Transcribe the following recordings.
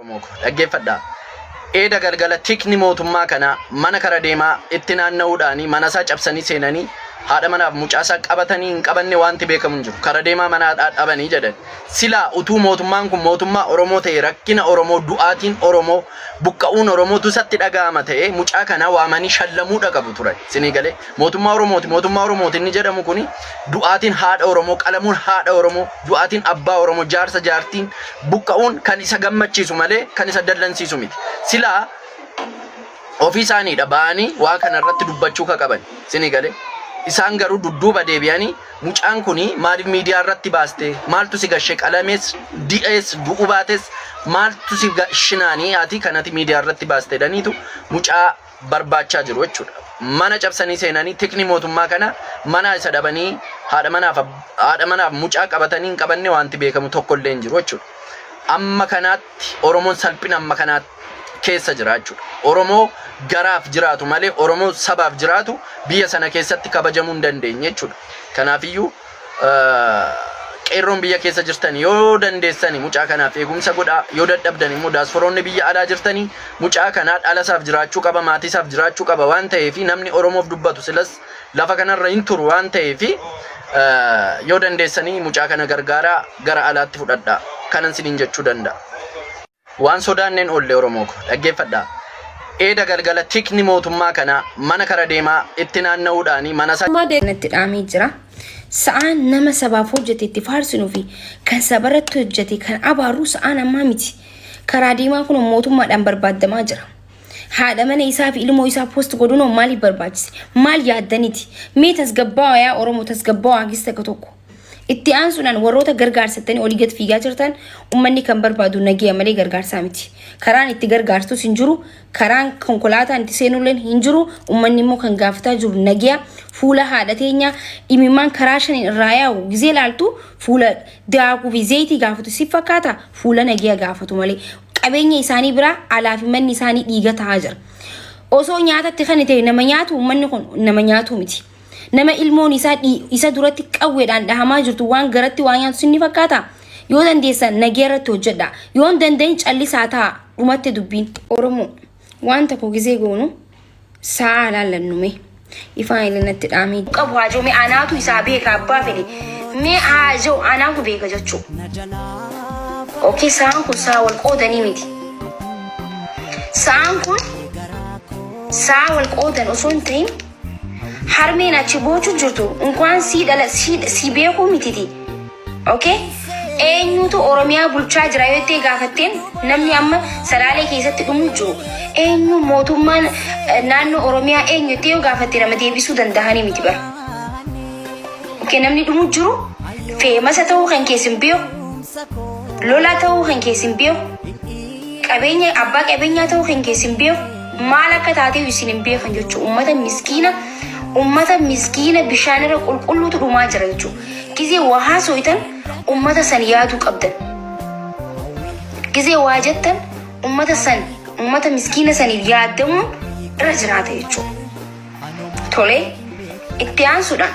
Oromoo koo dhaggeeffadhaa. Eeda galgala tikni mootummaa kanaa mana kara deemaa itti naanna'uudhaanii mana isaa cabsanii seenanii haadha manaaf mucaa isaa qabatanii hin qabanne waanti beekamu hin jiru. Kara deemaa mana dhabanii jedhan. Silaa utuu mootummaan kun mootummaa Oromoo ta'e rakkina Oromoo du'aatiin Oromoo buqqa'uun Oromootu isatti dhaga'ama ta'e mucaa kana waamanii shallamuudha qabu turan. Sinii galee mootummaa Oromooti mootummaa Oromooti inni jedhamu kuni du'aatiin haadha Oromoo qalamuun haadha Oromoo du'aatiin abbaa Oromoo jaarsa jaartiin buqqa'uun kan isa gammachiisu malee kan isa dallansiisu miti. Silaa ofii isaaniidha ba'anii waa kana irratti dubbachuu ka qaban. Sinii galee isaan garuu dudduuba deebi'anii mucaan kuni maaliif miidiyaa irratti baaste maaltu si gashe qalamees di'ees du'u baates maaltu si gashinaanii ati kanati miidiyaa irratti baaste jedhaniitu mucaa barbaachaa jiru jechuudha. Mana cabsanii seenanii tikni mootummaa kana mana isa dhabanii haadha manaaf haadha manaaf mucaa qabatanii hin qabanne wanti beekamu tokko illee hin jiru jechuudha. Amma kanaatti Oromoon salphina amma kanaatti keessa jira jechuudha. Oromoo garaaf jiraatu malee Oromoo sabaaf jiraatu biyya sana keessatti kabajamuu hin dandeenye jechuudha. Kanaafiyyuu qeerroon biyya keessa jirtan yoo dandeessani mucaa kanaaf eegumsa godhaa yoo dadhabdan immoo daasforoonni biyya alaa jirtanii mucaa kanaa dhalasaaf jiraachuu qaba maatiisaaf jiraachuu qaba waan ta'eef namni Oromoof dubbatu silas lafa kanarra hin turu waan ta'eef yoo dandeessanii mucaa kana gargaaraa gara alaatti fudhadhaa kanan siniin jechuu danda'a. Waan sodaanneen oolle Oromoo ko dhaggeeffadhaa. Eeda galgala tikni mootummaa kanaa mana kara deemaa itti naanna'uudhaanii mana isaa natti dhaamee jira. Sa'aan nama sabaaf hojjete itti faarsinuu fi kan sabarratti hojjete kan abaarru sa'aan ammaa miti. Karaa deemaa kun mootummaadhaan barbaadamaa jira. Haadha mana isaa fi ilmoo isaa post godhuun hoo maaliif barbaachise? Maal yaaddaniiti? Mee tasgabbaa'aa yaa Oromoo tasgabbaa'aa hagis takka tokko. Itti aansuudhaan warroota gargaarsattanii olii gad fiigaa jirtan ummanni kan barbaadu nageya malee gargaarsaa miti. Karaan itti gargaartus hin jiru, karaan konkolaataan itti seenulleen hin jiru, ummanni immoo kan gaafataa jiru nageya fuula haadha teenyaa imimmaan karaa shaniin irraa yaa'u gizee laaltu fuula daakuu fi zeeyitii gaafatu si fakkaata fuula nageya gaafatu malee qabeenya isaanii biraa alaa fi manni isaanii dhiiga ta'aa jira. Osoo nyaatatti kan ta'e nama nyaatu ummanni kun nama nyaatu miti. Nama ilmoon isaa isa duratti qawweedhaan dhahamaa jirtu waan garatti waa nyaatu sinni fakkaata? Yoo dandeessan nagee irratti hojjedha. Yoo hin danda'in callisaa ta'a. Dhumatte dubbiin. Oromoo waan tokko gizee goonu sa'aa laallannu mee. Ifaan illee natti dhaamee. Qabu haajoo mee anaatu isaa beeka abbaa fedhe mee haajoo anaatu beeka jechuu. Okay sa'aan kun sa'a wal qoodanii miti. Sa'aan kun sa'a wal qoodan osoo hin ta'in Harmeen achi boochu jirtu unkwaan sii dhala sii beekuu mititi. Okay? Eenyutu Oromiyaa bulchaa jira yoo jettee gaafatteen namni amma Salaalee keessatti dhumuu jiru. Eenyu mootummaan naannoo Oromiyaa eenyu jettee yoo gaafatte nama deebisuu danda'anii miti bara. Okay, namni dhumuu jiru feemasa ta'uu kan keessin beeku, lola ta'uu kan keessin beeku, qabeenya abbaa qabeenyaa ta'uu kan keessin beeku, maal akka taatee isin hin beekan jechuudha. Uummata miskiina uummata miskiina bishaan irra qulqulluutu dhumaa jira jechuudha. Gizee waa haasoitan uummata san yaaduu qabdan. Gizee waa jettan uummata san uummata miskiina saniif yaadamuun irra jiraata jechuudha. Tole itti aansuudhaan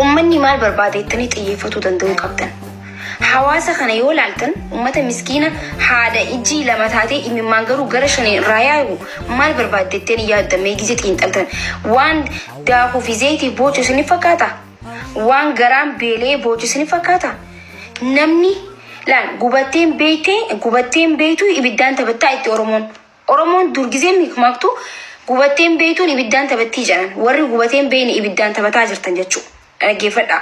ummanni maal barbaada jettanii xiyyeeffatuu danda'uu qabdan. Hawaasa kana yoo laaltan ummata miskiina haadha ijji lama taatee imimmaan garuu gara shaniin irraa yaa'u maal barbaadde jettanii yaaddan mee gizee xiinxaltan waan daakuu fi zayitiif boocu isinif fakkaata? Waan garaan beela'ee boocu isinif fakkaata? Namni laal gubatteen beeytee gubatteen beeytuu ibiddaan taphattaa itti Oromoon. Oromoon dur gizee mikmaaktu gubatteen beeytuun ibiddaan taphattii jedhan. Warri gubateen beeyne ibiddaan taphataa jirtan jechuu. Dhaggeeffadhaa.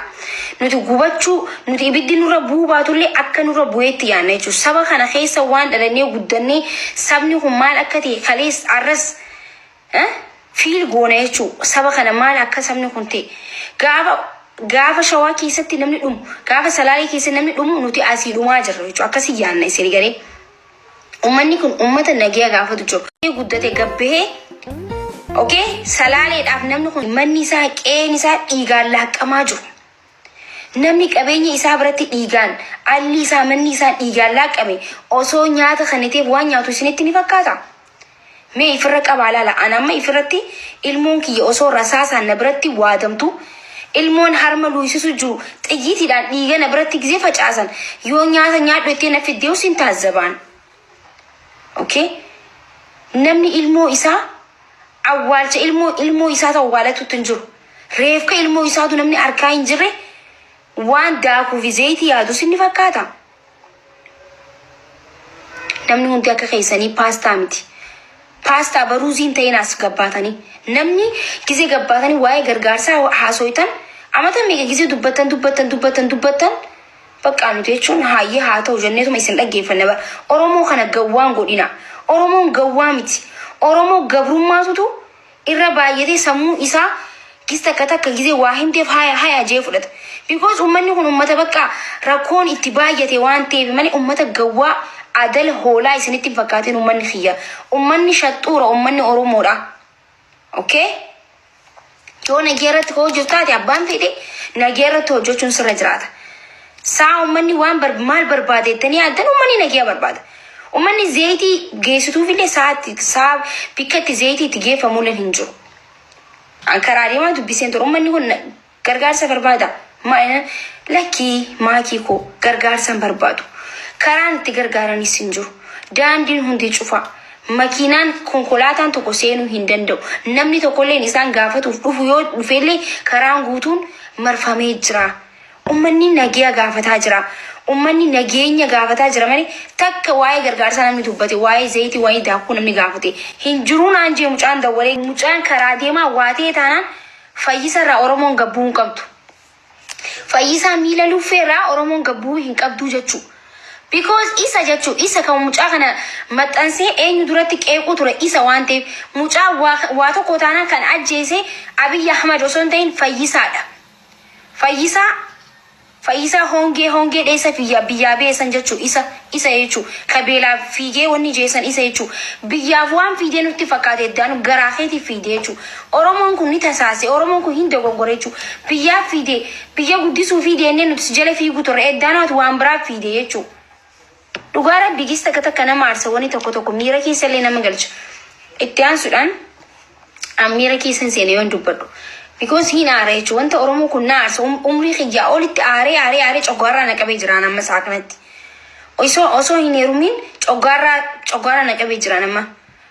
Nuti gubachuu, nuti ibiddi nurra bu'uu baatullee akka nurra bu'eetti yaanna jechuudha. Saba kana keessa waan dhalannee guddannee sabni kun maal akka ta'e kalees arras fiil goona jechuudha. Saba kana maal akka sabni kun ta'e. Gaafa gaafa shawaa keessatti namni dhumu, gaafa salaalee keessatti namni dhumu nuti asii dhumaa jirra jechuudha. Akkasii yaanna isin garee. Ummanni kun ummata nagaya gaafatu jiru. Guddate gabbahee okay salaaleedhaaf namni kun manni isaa qe'een isaa dhiigaan laaqqamaa jiru. Namni qabeenya isaa biratti dhiigaan alli isaa manni isaa dhiigaan laaqqame osoo nyaata kenniteef waan nyaatu isinitti ni fakkaata. Mee ifirra qabaa laala. An amma ifirratti ilmoon kiyya osoo rasaasaan na biratti waadamtu ilmoon harma luuysisu jiru xiyyiitiidhaan dhiiga na biratti gizee facaasan yoo nyaata nyaadhu jettee na fiddeehu sin taazzabaan. Okay? Namni ilmoo isaa awwaalcha ilmoo isaatu awwaalatutti hin jiru. Reefka ilmoo isaatu namni harkaa hin jirre waan daakuu fi zayitii yaadu sinni fakkaata. Namni hundi akka keessanii paastaa miti. Paastaa baruuziin ta'in as gabbaatanii. Namni gizee gabbaatanii waa'ee gargaarsaa haasoitan amata meeqa gizee dubbattan dubbattan dubbattan dubbattan, bakka nuti jechuun haayyee haa ta'u jenneetuma isin dhaggeeffanna bara. Oromoo kana gawwaan godhina. Oromoon gawwaa miti. Oromoo gabrummaatutu irra baay'atee sammuu isaa gis takka takka gizee waa himteef haya haya jee fudhata. Because uummanni kun uummata bakka rakkoon itti baay'ate waan ta'eef malee uummata gawwaa adal hoolaa isinitti hin fakkaatin uummanni kiyya. Uummanni shaxxuura, uummanni Oromoodha. Okay? Yoo nagee irratti hojjetu taate, abbaan fedhe nagee irratti hojjechuun sirra jiraata. Saa uummanni waan maal barbaade jettanii yaaddan? Uummanni nagee barbaada. Uummanni zayitii geessituufillee sa'aatti saa bikka itti zayitii itti geeffamullee hin jiru. An karaa deemaa dubbiseen ture. Uummanni kun gargaarsa barbaada. Lakkii, maakii koo, gargaarsa hin barbaadu. Karaan itti gargaaranis hin jiru. Daandiin hundi cufa. Makiinaan konkolaataan tokko seenuu hin danda'u. Namni tokkollee isaan gaafatuuf dhufu yoo dhufellee karaan guutuun marfamee jira. Uummanni nageenya gaafataa jira. Uummanni nageenya gaafataa jira malee takka waa'ee gargaarsaa namni dubbate, waa'ee zayitii, waa'ee daakuu namni gaafate hin jiru naan jee mucaan dawwalee. Mucaan karaa deemaa waa ta'e taanaan Fayyisarraa Oromoon gabbuu hin qabdu. Fayyisaa miila luffeerraa Oromoon gabbuu hin qabdu jechuudha. Because isa jechuu isa kan mucaa kana maxxansee eenyu duratti qeequu ture isa waan ta'eef, mucaa waa tokko taanaan kan ajjeese Abiyyi Ahmad osoo hin ta'in Fayyisaadha. Fayyisaa hongee dheessa biyyaa beesan jechuu isa jechuu ka beelaaf fiigee wanni jeesan isa jechuu biyyaaf waan fiidee nutti fakkaate daanu garaa keetiif fiidee jechuu. Oromoon kun ni tasaase, Oromoon kun hin dogoggore jechuu. Biyyaaf fiidee, biyya guddisuu fiidee inni nuti jala fiigu turre eddaanaatu waan biraaf fiidee jechuu. Dhugaa Rabbii, gis takka takka nama aarsa, wanni tokko tokko miira keessa illee nama galcha. Itti aansuudhaan an miira keessa hin seene yoon dubbadhu. Because hin aara jechuun wanta Oromoo kun na aarsa. Umrii kiyyaa olitti aaree aaree aaree coggaarraa na qabee jiraan amma isaa kanatti. Osoo hin heerumiin coggaarraa na qabee jiraan amma.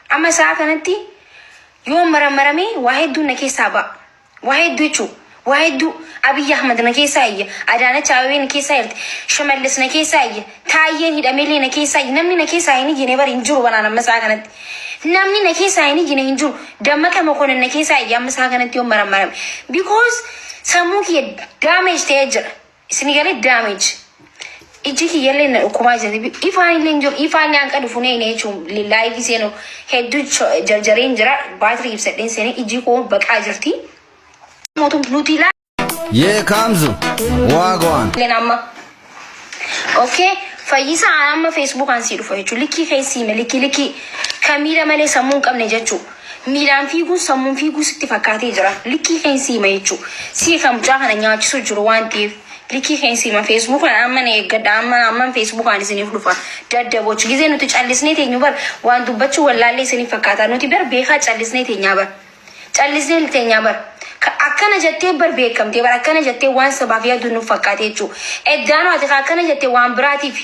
Amma isaa kanatti yoo maramaramee waa hedduun na keessaa ba'a. Waa hedduu jechuun waa hedduu Abiyyi Ahmad na keessaa iyya. Adaanach Abeebee na keessaa jirti. Shamallis na keessaa iyya. Taayyeen hidhameellee na keessaa iyya. Namni na keessaa hin iyyine bari hin jiru banaan amma isaa kanatti. Namni na keessaa hin iyyine hin jiru. Dammaqa Mokonen na keessaa iyya amma isaa kanatti yoo maramarame. Because sammuu kiyya damage ta'ee jira. Isin galee damage. Iji kiyyallee na dhukkubaa jirti. Ifaan illee hin jiru. Ifaan illee hanqa dhufu nee jechuun live seenu hedduu jarjareen jira. Baatirii ibsadheen seenee iji koo baqaa jirti. Mootum nuti Yeah, Kamzu. Wagwan. ilaaleen amma. Okay, Fayyisaa, amma Facebookaan sii dhufa jechuudha. Likkii keessi hime, likkii likkii kan miila malee sammuu hin qabne jechuudha. Miilaan fiiguun sammuun fiiguu sitti fakkaatee jira. Likkii keessi hime jechuudha. Sii kan mucaa kana nyaachisu jiru waan ta'eef. Likkii keessi hima Facebookaan amma na eeggadha, amma amman Facebookaan isiniif dhufa. Daddabochi gizee nuti callisnee teenyu bar waan dubbachuu wallaallee isiniif fakkaata. Nuti bar beekaa callisnee teenyaa bar. Callisnee teenyaa bar. Akkana jettee bar beekamtee bar, akkana jettee waan sabaaf yaadu nuuf fakkaate jechuudha. Eddaanoo ati akkana jettee waan biraatiif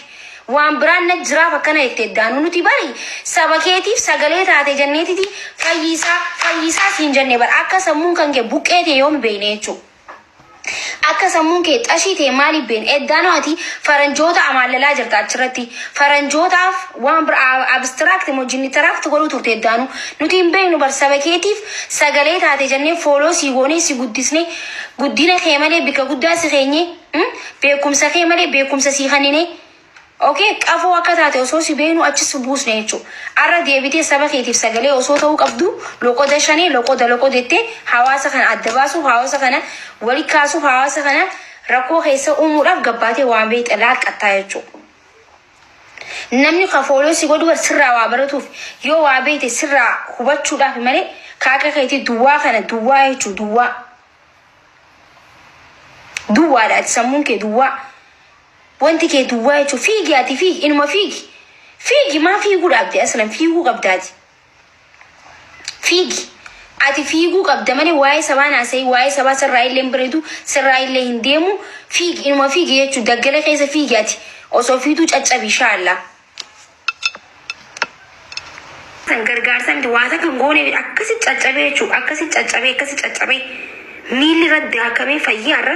waan biraan na jiraaf akkana jette. Eddaanuu nuti bari saba keetiif sagalee taate jenneetiti Fayyisaa Fayyisaa siin jenne bar. Akka sammuun kan kee buqqee ta'e yoom beekne jechuudha. Akka sammuun kee xashii ta'e maaliif beekne? Eddaanoo ati faranjoota amaallalaa jirta achirratti. Faranjootaaf waan bira abstract moo jinnitaract godhuu turte eddaanuu. Nuti hin beeknu bar. Saba keetiif sagalee taate jennee follow sii goonee si guddisne, guddina kee malee bikka guddaa si keenye, beekumsa kee malee beekumsa sii kennine. Okay, qafoo akka taate osoo si beeknu achis buusne jechuudha. Arra deebitee saba keetiif sagalee osoo ta'uu qabdu loqoda shanii loqoda loqodettee hawaasa kana adda baasuuf, hawaasa kana wali kaasuuf, hawaasa kana rakkoo keessa uumuudhaaf gabbaatee waan beekte laaqqattaa jechuudha. Namni ka follow si godhu bar sirraa waa baratuuf, yoo waa beekte sirraa hubachuudhaaf malee kaaka keetii duwwaa kana duwwaa jechuudha, duwwaa. Duwwaadha ati, sammuun kee duwwaa. Wanti kee duwwaa jechuun fiigi, ati fiigi, inuma fiigi. Fiigi, maa fiiguu dhaabde? Aslan fiiguu qabdaati. Fiigi. Ati fiiguu qabda malee waa'ee sabaa naasa'ii, waa'ee sabaa sirraa illee hin bareedu, sirraa illee hin deemu. Fiigi, inuma fiigi jechuun daggala keessa fiigi ati. Osoo fiiguu caccabi, inshaallaa. San gargaarsa miti, waa takka hin goone. Akkasi caccabee jechuudha. Akkasi caccabee, akkasi caccabee, miilli irra daakamee fayyaarra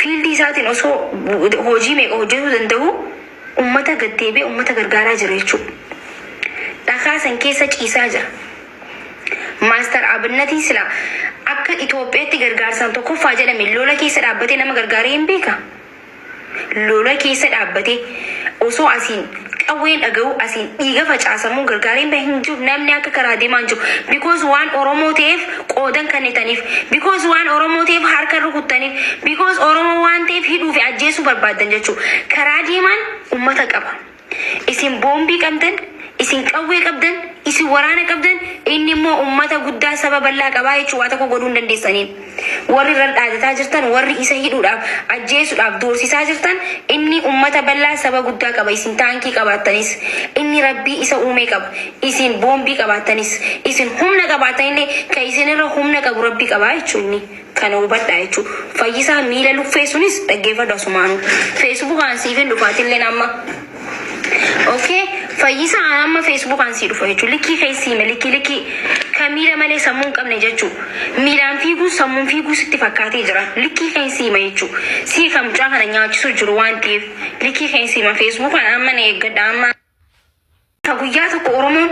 field isaatiin osoo hojii meeqa hojjetuu danda'u, ummata gaddeebi'ee ummata gargaaraa jira jechuudha. Dhakaa san keessa ciisaa jira. Master Abinnatii sila akka Itoophiyaatti gargaarsaan tokkoffaa jedhame lola keessa dhaabbatee nama gargaaree hin beeka. Lola keessa dhaabbatee osoo asiin qawween dhaga'u, asiin dhiiga facaasamuu gargaaree hin hin jiru. Namni akka karaa deemaa hin jiru. Because waan Oromoo ta'eef qoodan kennitaniif. Because waan Oromoo ta'eef harka rukuttaniif. Because Oromoo waan ta'eef hidhuu fi ajjeesuu barbaaddan jechuudha. Karaa deemaan ummata qaba. Isin boombii qabdan, isin qawwee qabdan, isin waraana qabdan, inni immoo ummata guddaa, saba bal'aa qabaa jechuun waa tokko godhuu hin dandeessaniin. Warri irra dhaadataa jirtan, warri isa hidhuudhaaf, ajjeesuudhaaf doorsisaa jirtan, inni ummata bal'aa, saba guddaa qaba. Isin taankii qabaattanis, inni Rabbii isa uumee qaba. Isin boombii qabaattanis, isin humna qabaattanillee, kan isinirra humna qabu Rabbii qabaa jechuun inni. Kana hubadhaa jechuudha. Fayyisaa miila luffee sunis dhaggeeffadhu asumaanuu. Feesbuukaan siif hin dhufaatillee amma. Okay, Fayyisaa amma Feesbuukaan sii dhufa jechuudha. Likkii keessi hime, likkii likkii kan miila malee sammuu hin qabne jechuudha. Miilaan fiiguu, sammuun fiiguu sitti fakkaatee jira. Likkii keessi hima jechuudha. Sii kan mucaa kana nyaachisuu jiru waan ta'eef likkii keessi hima. Feesbuukaan amma na eeggadha amma. Ka guyyaa tokko Oromoon